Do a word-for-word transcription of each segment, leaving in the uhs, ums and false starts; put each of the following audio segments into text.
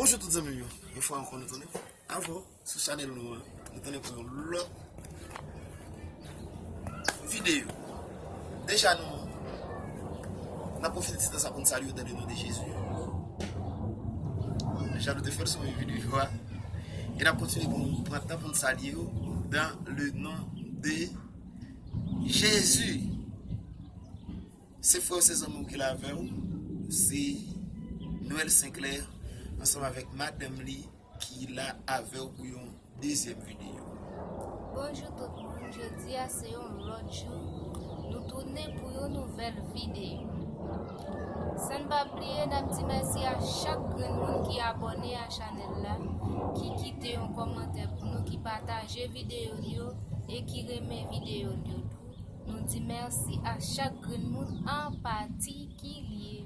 Bonjou tout zanmi m yo. Yon fwa ankò nou tounen avè w sou chanèl nou an. Nou tounen pou yon lòt videyo. Deja nou n ap pwofite ti tan sa pou n salye w dans le nom de Jésus. Deja nou te fè l sou yon videyo a. E n ap kontinye pou nou pran tan pou n salye w dans le nom de Jésus. Se frè w, se zanmi w ki la avè w. Se Noël Sinclair ansanm avèk madanm li ki la avè w pou yon dezyèm videyo. Bonjou tout moun, jodi a se yon lòt jou. Nou tounen pou yon nouvèl videyo. San n pa bliye, n ap di mèsi a chak grenn moun ki abòne a chanèl la, ki kite yon kòmantè pou nou, ki pataje videyo n yo e ki renmen videyo n yo tou. Nou di mèsi a chak grenn moun an patikilye.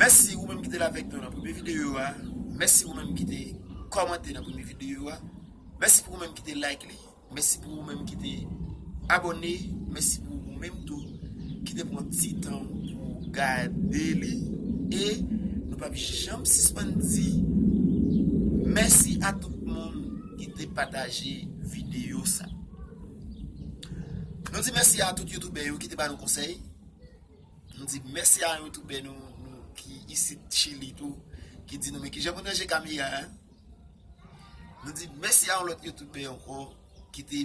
Mèsi ou menm ki te la avèk nou nan premye videyo a. Mèsi ou menm ki te kòmante nan premye videyo a. Mèsi pou ou menm ki te like li. Mèsi pou ou menm ki te abòne. Mèsi pou ou menm tou ki te pran ti tan pou gade li. E nou p ap janm sispann di mèsi a tout moun ki te pataje videyo sa. Nou di mèsi a tout youtubè yo ki te ba nou konsèy. Nou di mèsi a youtubè nou, nou ki isit Chili tou, ki di nou men kijan pou n ranje kamera a. Nou di mèsi a yon lòt youtubè ankò ki te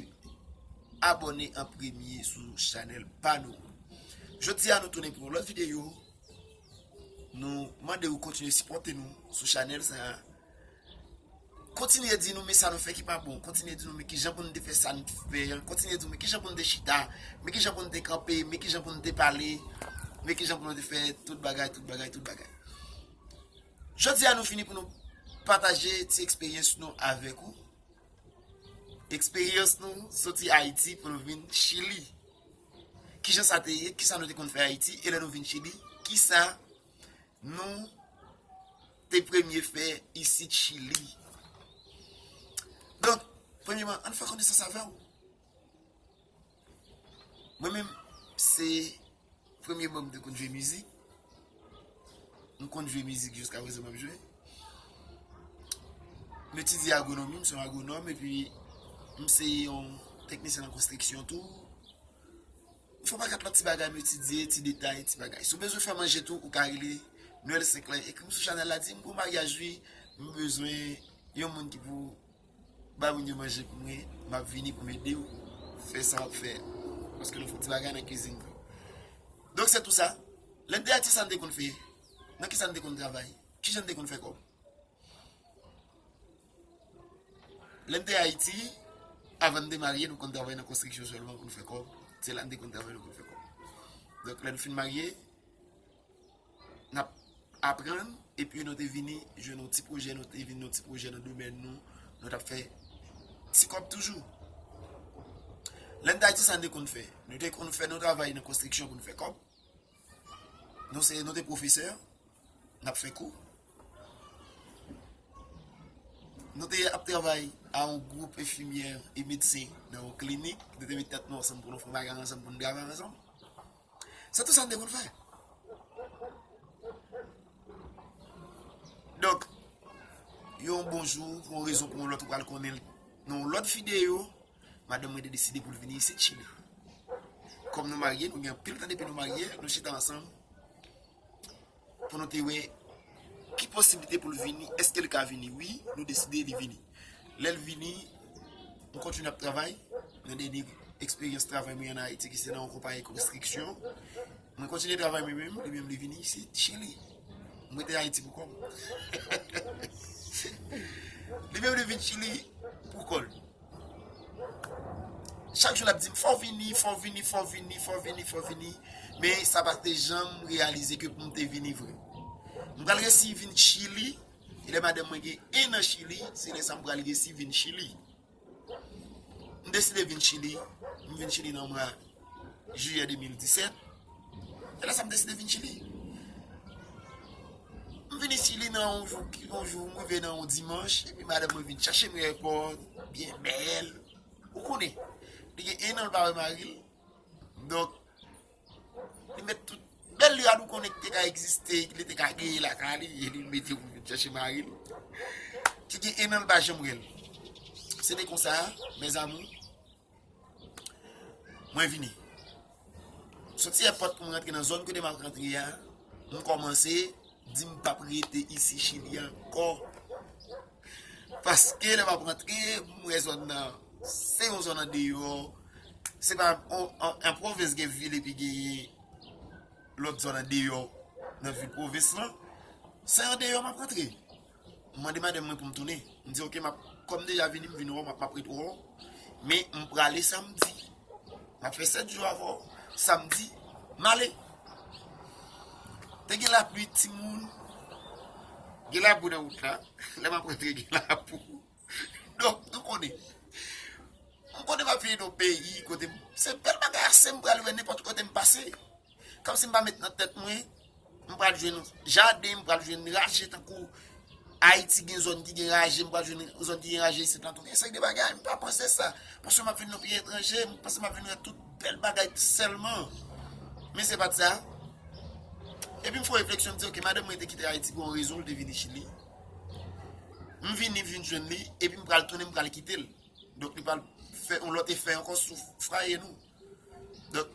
abòne an premye sou chanèl pa nou. Jodi a nou tounen pou yon lòt videyo. Nou mande w kontinye sipòte nou sou chanèl sa a. Kontinye di nou men sa nou fè ki pa bon. Kontinye di nou men kijan pou n te fè sa n fè an. Kontinye di nou men kijan pou n te chita, men kijan pou n te kanpe, men kijan pou n te pale, men kijan pou nou te fè tout bagay, tout bagay, tout bagay. Jodi a nou vini pou nou pataje ti eksperyans nou avèk ou. Eksperyans nou soti Ayiti pou nou vin Chili. Kijan sa te ye? Kisa nou te konn fè Ayiti? E lè nou vin Chili, kisa nou te premye fè isit Chili? Donk, premyèman, ann fè konesans avè w. Mwen menm, se premye mwen m te konn jwe mizik. M konn jwe mizik jiska prezan m ap jwe. M etidye agwonomi, m se yon agwonòm, epi m se yon teknisyen nan konstriksyon tou. M fè yon pakèt lòt ti bagay, m etidye, ti detay, ti bagay. Si w bezwen fè manje tou, ou ka rele Noël Sinclair. Ekri m sou chanèl la, di m pou maryaj wi, m bezwen yon moun ki pou ba moun yo manje pou mwen, m ap vini pou m ede w fè sa w ap fè. Paske nou fè yon ti bagay nan kizin tou. Donk se tou sa. Lè n te Ayiti sa n te konn fè? Nan kisa n te konn travay? Kijan n te konn fè kòb? Lè n te Ayiti, avan n te marye, nou konn travay nan konstriksyon sèlman pou n fè kòb. Se la n te konn travay, nou konn fè kòb. Donk, lè nou fin marye, n ap aprann, epi nou te vini jwenn yon ti pwojè, nou te vin yon ti pwojè nan domèn nou, nou t ap fè ti kòb toujou. Lè n te Ayiti, sa n te konn fè? Nou te konn fè, nou travay nan konstriksyon pou n fè kòb. Nou se, nou te pwofesè, n ap fè kou. Nou te ap travay a yon gwoup enfimyè e medsen nan yon klinik. Nou te met tèt nou ansanm pou nou fè yon bagay ansanm, pou nou travay ansanm. Se tou sa n te konn fè. Donk, yon bon jou, pou yon rezon pou yon lòt, ou pral konnen l nan yon lòt videyo. Madanm mwen te deside pou l vini isit Chili. Kòm nou marye, nou gen anpil tan depi nou marye, nou chita ansanm pou nou te wè ki posiblite pou l vini, èske l ka vini. Wi, nou deside li vini. Lè l vini, m kontinye ap travay nan dènye eksperyans travay mwen an Ayiti, ki se nan yon konpayi konstriksyon. Mwen kontinye travay mwen menm, li menm li vini isit Chili. Mwen rete Ayiti pou kò m. Li menm li vin Chili pou kò l. Chak jou l ap di m, "Fò w vini, fò w vini, fò w vini, fò w vini, fò w vini." Men sa pa te janm reyalize ke pou m te vini vre. M pral resi vin Chili, e lè madanm mwen gen en an Chili, se lè sa m pral resi vin Chili. M deside vin Chili, m vin Chili nan mwa jiyè de mil disèt. Se lè sa m deside vin Chili. M vini Chili nan yon jou, yon jou, m rive nan yon dimanch, epi madanm mwen vin chache m nan èpòt, byen bèl. Ou konnen, li gen en an l pa wè mari l. Donk, li met tout Sèl li a nou konnen ki te ka egziste, li te ka genyen lakay li, e li mete pou vin chèche mari l. Ki gen en an l pa janm wè l. Se te konsa, mes amours, mwen vini. Soti èpòt pou mwen rantre nan zòn kote m ap rantre a, m kòmanse di m p ap rete isi Chili ankò. Paske lè m ap rantre, m wè zòn nan, se yon zòn andeyò. Se pa yon, an, an pwovens gen vil epi gen lòt zòn andeyò nan vil pwovens lan. Se andeyò m ap rantre. M mande madanm mwen pou m tounen. M di, "Ok, m ap, kòm deja vini, m vin wè w, m ap, m ap ret wè w. Men m prale samdi. M ap fè sèt jou avè w. Samdi, m ale." Te gen lapli, timoun. Gen labou nan wout la. Lè m ap rantre, gen labou. Donk, nou konnen. M konnen m ap vin nan peyi kote m, se bèl bagay ase m pral wè nenpòt kote m pase. Kòmsi m pa met nan tèt mwen, m pral jwenn jaden, m pral jwenn raje tankou Ayiti gen zòn ki gen raje, m pral jwenn zòn ki gen raje isit la tou. Gen seri de bagay, m pa panse sa. Paske m ap vin nan peyi etranje, m panse m ap vin wè tout bèl bagay sèlman. Men se pa t sa. Epi m fè yon refleksyon, m di, "Ok, madanm mwen te kite Ayiti pou yon rezon, l te vini Chili." M vini, vin jwenn li, epi m pral tounen, m pral kite l. Donk, li pral fè yon lòt efè ankò sou fwaye nou. Donk,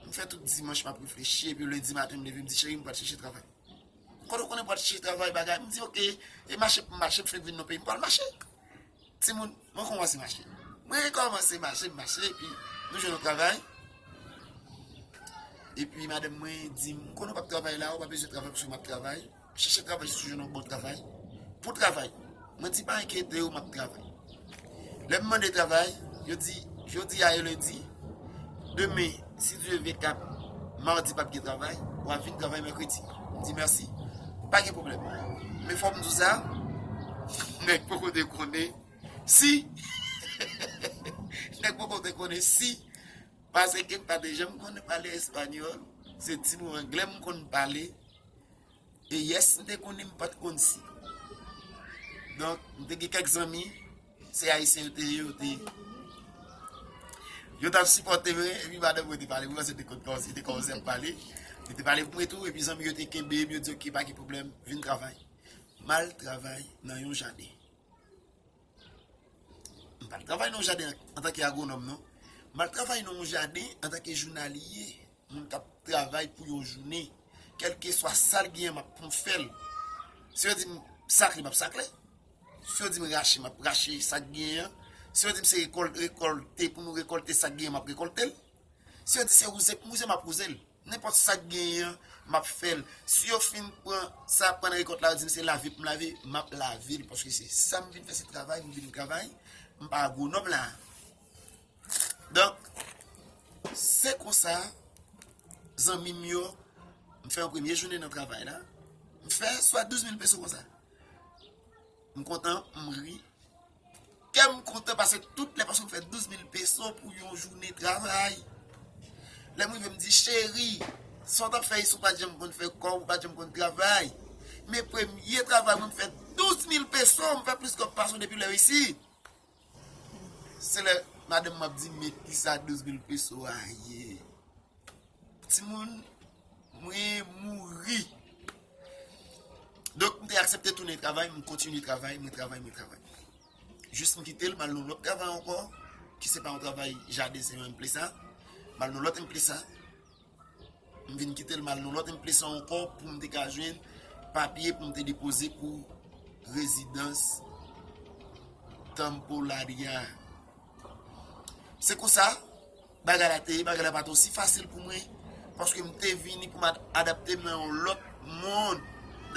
m fè tout dimanch m ap reflechi, epi lendi maten m leve, m di, "Cheri, m pral chèche travay." Kote w konnen pral chèche travay, bagay? M di, "Ok, e mache pou m mache, m fenk vin nan peyi, m pral mache." Timoun, mwen kòmanse mache. Mwen kòmanse mache, m mache, epi nou jwenn yon travay. Epi madanm mwen di m, "M konnen w p ap travay la, ou pa bezwen travay paske m ap travay." Chèche travay, si w jwenn yon bon travay. Pou travay. Mwen di, "Pa enkyete w, m ap travay." Lè m mande travay, yo di, "Jodi a e lendi. Demen, si Dye vle, k ap madi p ap gen travay, w a vin travay mèkredi." M di, "Mèsi." Pa gen pwoblèm. Men fò m di w sa, nèg poko te konnen si, nèg poko te konnen si, paske m pa te janm konn pale espanyòl, se ti mo anglè m konn pale. E yes, m te konnen, m pa t konn si. Donk, m te gen kèk zanmi, se ayisyen yo te ye, yo te, yo t ap sipòte mwen, epi madanm mwen te pale, mwen panse te konn kòmanse, te kòmanse ap pale. Li te pale pou mwen tou, epi zanmi yo te kenbe m, yo di, "Ok, pa gen pwoblèm, vin travay." M al travay nan yon jaden. M pa t travay nan yon jaden antanke agwonòm, non. M al travay nan yon jaden antanke jounalye, moun k ap travay pou yon jounen. Kèlkeswa sa l genyen, m ap pou m fè l. Si yo di m sakle, m ap sakle. Si yo di m rache, m ap rache sa k genyen an. Si yo di m se rekòl-, rekòlte, pou nou rekòlte sa k genyen, m ap rekòlte l. Si yo di se wouze pou m wouze, m ap wouze l. Nenpòt sa k genyen an, m ap fè l. Si yo fin pran sa, pran nan rekòt la, yo di m se lave pou m lave, m ap lave l. Paske se sa m vin fè, se travay, m vin travay. M pa agwonòm la. Donk, se konsa, zanmi m yo, m fè yon premye jounen nan travay la. M fè swa douz mil peso konsa. M kontan, m ri. Kè m kontan pase tout lè paske m fè douz mil peso pou yon jounen travay. Lè m rive, m di, "Cheri, sa w t ap fè isi, ou pa t janm konn fè kòb, ou pa t janm konn travay." Men premye travay mwen, m fè douz mil peso, m fè plis kòb pase w depi lè w isi. Se lè madanm m ap di, "Men kisa douz mil peso a ye?" Timoun, mwen mouri. Donk, m te aksepte tounen travay, m kontinye travay, mwen travay, mwen travay. Jis m kite l, m al nan lòt travay ankò, ki se pa yon travay jaden, se yon empresa. M al nan lòt empresa. M vin kite l, m al nan lòt empresa ankò pou m te ka jwenn papye pou m te depoze pou rezidans tanpolaria. Se konsa, bagay la te ye, bagay la pa t osi fasil pou mwen, paske m te vini pou m ad-, adapte m nan yon lòt mond,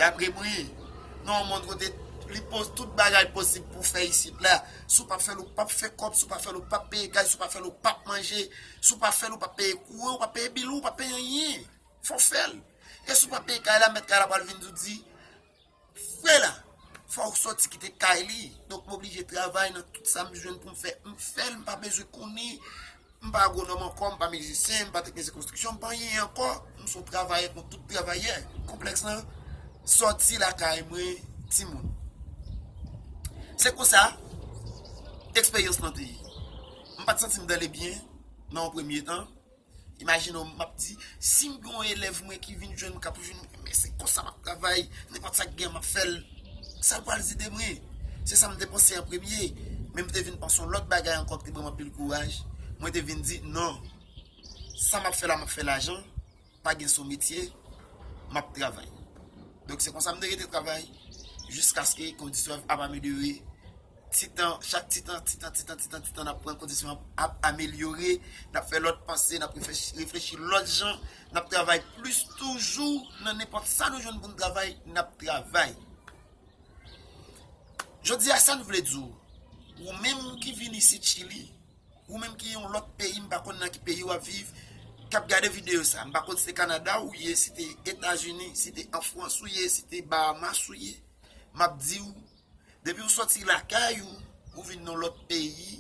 dapre mwen, nan yon mond kote li poz-, tout bagay posib pou fè isit la. Si w p ap fè l, ou p ap fè kòb, si w p ap fè l, ou p ap peye kay, si w p ap fè l, ou p ap manje, si w p ap fè l, ou p ap peye kouran, ou p ap peye bil ou, ou p ap peye anyen. Fò w fè l. E si w p ap peye kay la, mèt kay la pral vin di w di, frè la, fò w sòti kite kay li. Donk, m oblije travay nan tout sa m jwenn pou m fè. M fè l, m pa bezwen konnen. M pa agwonòm ankò, m pa mizisyen, m pa teknisyen konstriksyon, m pa anyen ankò. M se yon travayè kon tout travayè. Konplèks lan sòti lakay mwen, timoun. Se konsa, eksperyans lan te ye. M pa t santi m dan lebyen nan yon premye tan. Imajine w, m ap di, si m gen yon elèv mwen ki vin jwenn mwen, k ap jwenn mwen, men se konsa m ap travay, nenpòt sa k gen, m ap fè l. Sa l pral di de mwen? Se sa m te panse an premye, men m te vin panse yon lòt bagay ankò ki te ban m anpil kouraj. Mwen te vin di, non, sa m ap fè la, m ap fè lajan, pa gen sou metye, m ap travay. Donk se konsa m te rete travay jiskaske kondisyon ap amelyore. Ti tan, chak ti tan, ti tan, ti tan, ti tan, ti tan, n ap pran kondisyon ap, ap amelyore, n ap fè lòt panse, n ap reflechi, reflechi lòt jan, n ap travay plis toujou nan nenpòt sa nou jwenn pou n travay, n ap travay. Jodi a, sa n vle di w, ou menm ki vin isit Chili, ou menm ki yon lòt peyi, m pa konn nan ki peyi w ap viv, k ap gade videyo sa, m pa konn si se Kanada ou ye, si te Etazini, si te an Frans ou ye, si te Bahamas ou ye, m ap di w, depi w sòti lakay ou, ou vin nan lòt peyi,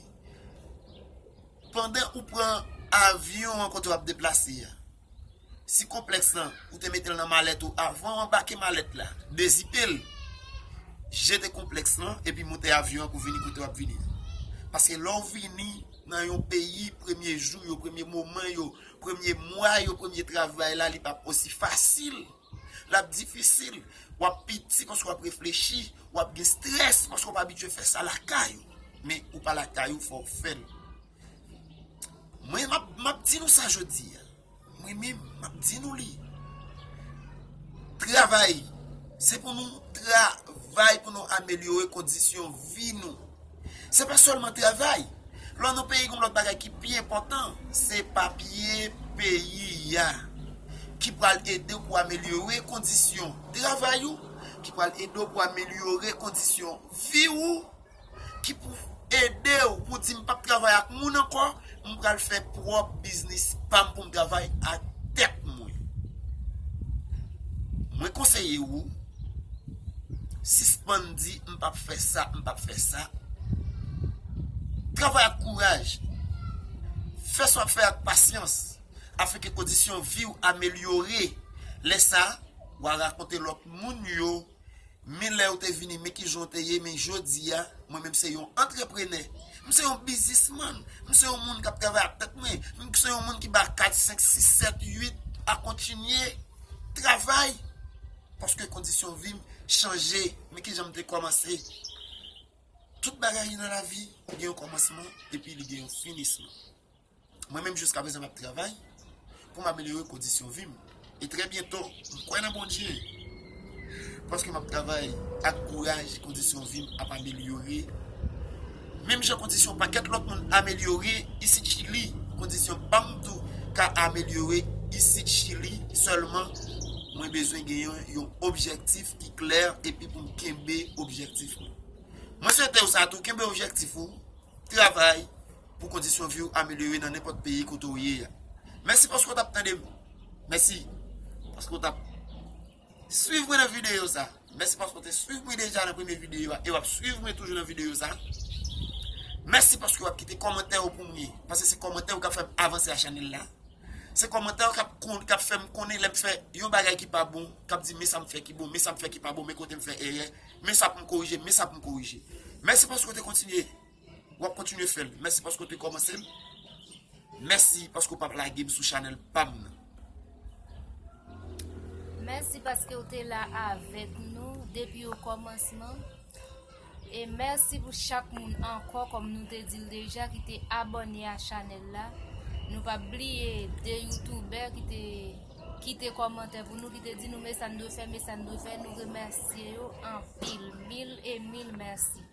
pandan ou pran avyon an kote w ap deplase a, si konplèks lan, ou te mete l nan malèt ou avan w anbake malèt la, dezipe l, jete konplèks lan, epi monte avyon an pou vini kote w ap vini an. Paske lè w vini nan yon peyi, premye jou yo, premye moman yo, premye mwa yo, premye travay la, li p ap osi fasil. L ap difisil. W ap piti paske w ap reflechi, w ap gen estrès paske w pa abitye fè sa lakay ou. Men ou pa lakay ou, fò w fè l. Mwen, m ap, m ap di nou sa jodi a. Mwen menm, m ap di nou li. Travay. Se pou nou travay pou nou amelyore kondisyon vi nou. Se pa sèlman travay. Lè w nan peyi, gen yon lòt bagay ki pi enpòtan, se papye peyi a ki pral ede w pou amelyore kondisyon travay ou, ki pral ede w pou amelyore kondisyon vi ou, ki pou ede w pou di, m p ap travay ak moun ankò, m pral fè pwòp biznis pa m pou m travay ak tèt mwen. Mwen konseye w, sispann di, m p ap fè sa, m p ap fè sa. Travay ak kouraj. Fè sa w ap fè ak pasyans, afenke kondisyon vi w amelyore. Lè sa, w a rakonte lòt moun yo, men lè w te vini, men kijan w te ye, men jodi a, mwen menm se yon antreprenè. M se yon biznismann. M se yon moun k ap travay ak tèt mwen. M se yon moun ki ba kat, senk, sis, sèt, uit a kontinye travay. Paske kondisyon vi m chanje. Men kijan m te kòmanse. Tout bagay nan lavi gen yon kòmansman epi li gen yon finisman. Mwen menm jiska prezan m ap travay pou m amelyore kondisyon vi m. E trè byento, m kwè nan Bondye. Paske m ap travay ak kouraj, kondisyon vi m ap amelyore. Menm jan kondisyon pakèt lòt moun amelyore isit Chili, kondisyon pa m tou ka amelyore isit Chili. Sèlman, mwen bezwen gen yon, yon objektif ki klè epi pou m kenbe objektif mwen. Mwen swete w sa tou, kenbe objektif ou, travay pou kondisyon vi w amelyore nan nenpòt peyi kote w ye a. Mèsi paske w t ap tande m. Mèsi paske w t ap swiv mwen nan videyo sa. Mèsi paske w te swiv mwen deja nan premye videyo a e w ap swiv mwen toujou nan videyo sa. Mèsi paske w ap kite kòmantè w pou mwen, paske se kòmantè w k ap fè m avanse a chanèl la. Se kòmantè w k ap kon-, k ap fè m konnen lè m fè yon bagay ki pa bon, k ap di, men sa m fè ki bon, men sa m fè ki pa bon, men kote m fè erè, men sa pou m korije, men sa pou m korije. Mèsi paske w te kontinye. W ap kontinye fè l. Mèsi paske w te kòmanse l. Mèsi paske w p ap lage m sou chanèl pa m nan. Mèsi paske w te la avèk nou depi okòmansman. E mèsi pou chak moun ankò, kòm nou te di l deja, ki te abòne a chanèl la. Nou p ap bliye de youtubè ki te kite kòmantè pou nou, ki te di nou men sa n dwe fè, men sa n dwe fè. Nou remèsye yo anpil, mil e mil mèsi.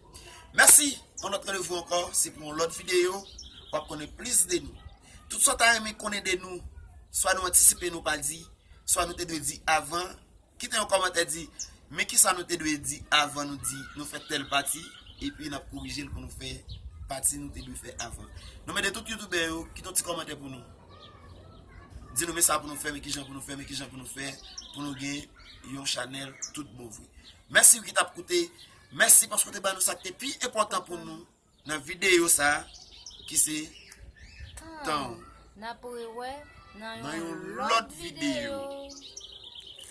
Mèsi. Yon lòt randevou ankò, se pou yon lòt videyo, w ap konnen plis de nou. Tout sa w ta renmen konnen de nou, swa nou antisipe nou pa di, swa nou te dwe di avan, kite yon kòmantè di, men kisa nou te dwe di avan nou di, nou fè tèl pati, epi n ap korije l pou nou fè pati nou te dwe fè avan. Nou mande tout youtubè yo, kite yon ti kòmantè pou nou. Di nou men sa pou nou fè, men kijan pou nou fè, men kijan pou nou fè, pou nou gen yon chanèl tout bon vre. Mèsi ou ki t ap koute. Mèsi paske w te ba nou sa k te pi enpòtan pou nou nan videyo sa a, ki se tan w. N ap rewè nan yon lòt videyo.